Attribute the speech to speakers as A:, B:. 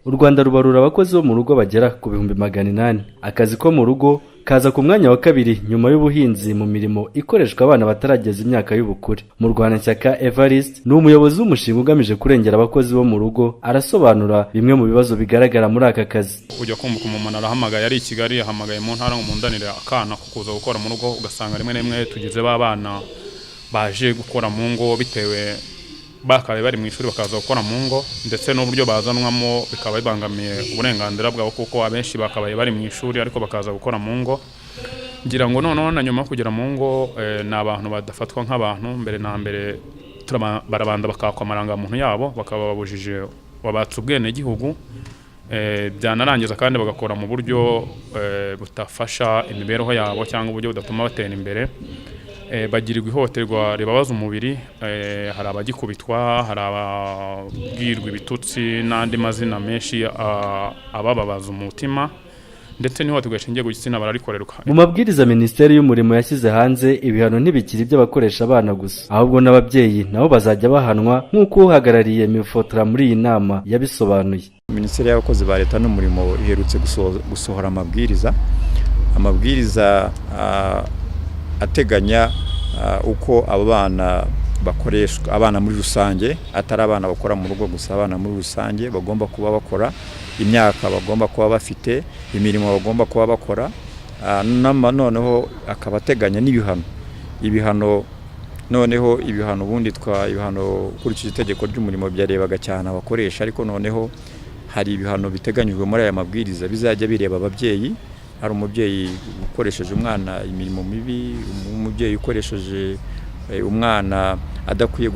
A: U Rwanda rubarura abakozi bo mu rugo bagera ku 800,000. Akazi ko mu rugo kaza ku mwanya wa kabiri nyuma y'ubuhinzi mu mirimo ikoreshwa abana batarageza imyaka y'ubukure. Murwanashyaka Evariste ni umuyobozi w'umushinga ugamije kurengera abakozi bo mu rugo, arasobanura bimwe mu bibazo bigaragara muri aka kazi.
B: Ujya kumva umuntu arahamagaye ari i Kigali, yahamagaye mu ntara ngo mundanire akana ko kuza gukora mu rugo, ugasanga rimwe na rimwe tugize ba bana baje gukora mu ngo bitewe bakabaye bari mu ishuri bakaza gukora mu ngo, ndetse n'uburyo bazanwamo bikaba bibangamiye uburenganzira bwabo, kuko abenshi bakabaye bari mu ishuri ariko bakaza gukora mu ngo. Ngira ngo noneho na nyuma yo kugera mu ngo, ni abantu badafatwa nk'abantu. Mbere na mbere barabanza bakakwa amarangamuntu yabo, bakaba babujije, babatse ubwenegihugu, byanarangiza kandi bagakora mu buryo butafasha imibereho yabo cyangwa uburyo budatuma batera imbere. Bagirirwa ihohoterwa ribabaza umubiri, hari abagikubitwa, hari ababwirwa ibitutsi n'andi mazina menshi abababaza umutima, ndetse n'ihohoterwa rishingiye ku gitsina bararikorerwa.
A: Mu mabwiriza Minisiteri y'Umurimo yashyize hanze, ibihano ntibikiri iby'abakoresha abana gusa, ahubwo n'ababyeyi nabo bazajya bahanwa, nk'uko uhagarariye MIFOTRA muri iyi nama yabisobanuye.
C: Minisiteri y'Abakozi ba Leta n'Umurimo iherutse gusohora amabwiriza ateganya uko abo bana bakoreshwa, abana muri rusange, atari abana bakora mu rugo gusa, abana muri rusange bagomba kuba bakora, imyaka bagomba kuba bafite, imirimo bagomba kuba bakora, noneho akaba ateganya n'ibihano. Ibihano noneho, ibihano ubundi twa ibihano ukurikije itegeko ry'umurimo byarebaga cyane abakoresha, ariko noneho hari ibihano biteganyijwe muri aya mabwiriza bizajya bireba ababyeyi. Hari umubyeyi ukoresheje umwana imirimo mibi, umubyeyi ukoresheje umwana adakwiye.